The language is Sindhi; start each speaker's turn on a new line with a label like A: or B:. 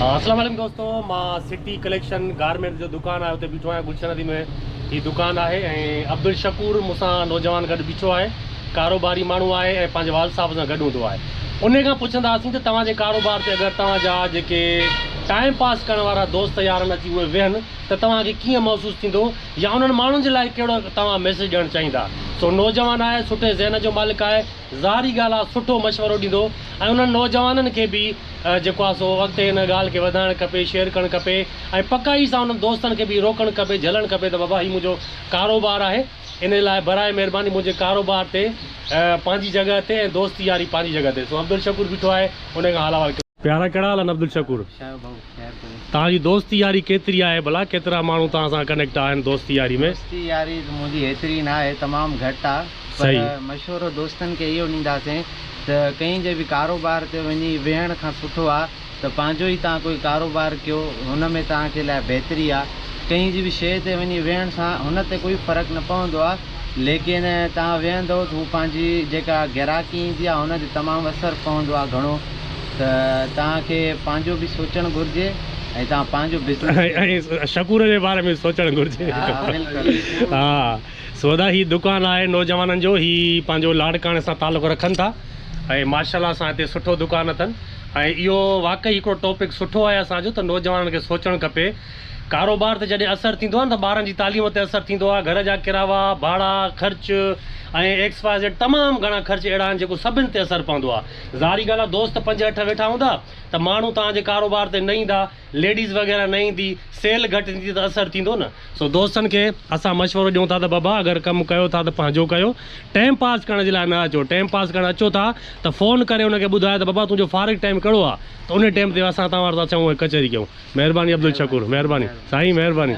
A: اسلام عليڪم دوستو مان سٽي ڪليڪشن گارمينٽ جو دڪان آهي اتي بيٺو آهيان گلشن حديد ۾ هي دڪان آهي ۽ عبدالشڪور مون سان نوجوان گڏ بيٺو آهي ڪاروباري ماڻهو آهي ۽ پنهنجي والد صاحب سان گڏ هوندو آهي انهي کان پڇنداسين ته توهان جي ڪاروبار تي اگر توهان جا جيڪي ٽائيم پاس ڪرڻ وارا دوست يارن اچي اهي ويهن ته توهان کي ڪيئن محسوس ٿيندو يا انهن ماڻهن جي لاء ڪهڙو توهان ميسيج ڏيڻ چاهيندا سو نوجوان آهي سٺي ذهن جو مالڪ آهي ظاهري ڳالهه آ سٺو مشورو ڏيندو ۽ انهن نوجوانن کي به جيڪو آ سو اڳتي ان ڳالهه کي وڌائڻ کپي شيئر ڪرڻ کپي ۽ پڪائي سان انهن دوستن کي به روڪڻ کپي جهلڻ کپي ته بابا هي منهنجو ڪاروبار آهي ان لاء براء مهرباني منهنجي ڪاروبار تي پنهنجي جڳهه تي ۽ دوستي ياري پنهنجي جڳهه تي سو عبدالشڪور بيٺو آهي ان کان حال احوال ڪيو. پيارا ڪهڙا حال آهن عبدالشڪور. توهان جي دوستي ياري ڪيتري آهي ڀلا ڪيترا ماڻهو توهان سان ڪنيڪٽ آهن دوستي ياري ۾.
B: دوستي ياري ته منهنجي هيتري نه آهي تمام گهٽ آ پر مشورو دوستن کي اهو ڏينداسين ته ڪنهن جي به ڪاروبار تي وڃي ويهڻ کان سٺو آ ته پنهنجو ئي توهان ڪوئي ڪاروبار ڪيو هن ۾ توهان کي لاء بهتري آ ڪنهن جي به شيء تي وڃي ويهڻ سان هن تي ڪوئي فرق نه پوندو آ ليڪن توهان ويهندؤ ته هو پنهنجي جيڪا گراهڪي ايندي آهي هن تي تمام اثر پوندو آهي گهڻو ته توهان کي پنهنجو به سوچڻ گهرجي ۽ توهان پنهنجو بزنس
A: ۽ شڪور جي باري ۾ سوچڻ گهرجي.
B: ها بلڪل.
A: ها سو ادا هي دڪان آهي نوجوانن جو هي پنهنجو لاڙڪاڻي سان تعلق رکن ٿا ۽ ماشاءالله سان هتي سٺو دڪان اٿن ۽ اهو واقعي هڪڙو ٽاپڪ سٺو آهي اسان جو ته نوجوانن کي سوچڻ کپي ڪاروبار تي جڏهن اثر ٿيندو آهي نه ته ٻارن جي تعليم تي اثر ٿيندو آهي، گهر جا ڪراوا، ڀاڙا، خرچ ۽ ايڪس واء زيڊ تمام گهڻا خرچ اهڙا آهن جيڪو سڀن تي اثر پوندو آهي. ظاهري ڳالهه آهي دوست پنج اٺ ويٺا هوندا ته ماڻهو توهان جي ڪاروبار تي نه ايندا، ليڊيز وغيره نه ايندي، سيل گهٽ ٿيندي ته اثر ٿيندو نه. سو دوستن کي اسان مشورو ڏيون ٿا ته بابا اگر ڪم ڪيو ٿا ته پنهنجو ڪيو، ٽائيم پاس ڪرڻ جي لاء نه اچو، ٽائيم پاس ڪرڻ اچو ٿا ته فون ڪري ان کي ٻڌايو ته بابا تنهنجو فارغ ٽائيم ڪهڙو آهي ته انهي ٽائيم تي اسان توهان وٽ اچون ۽ ڪچهري ڪيون. مهرباني عبدالشڪور مهرباني سائين مهرباني.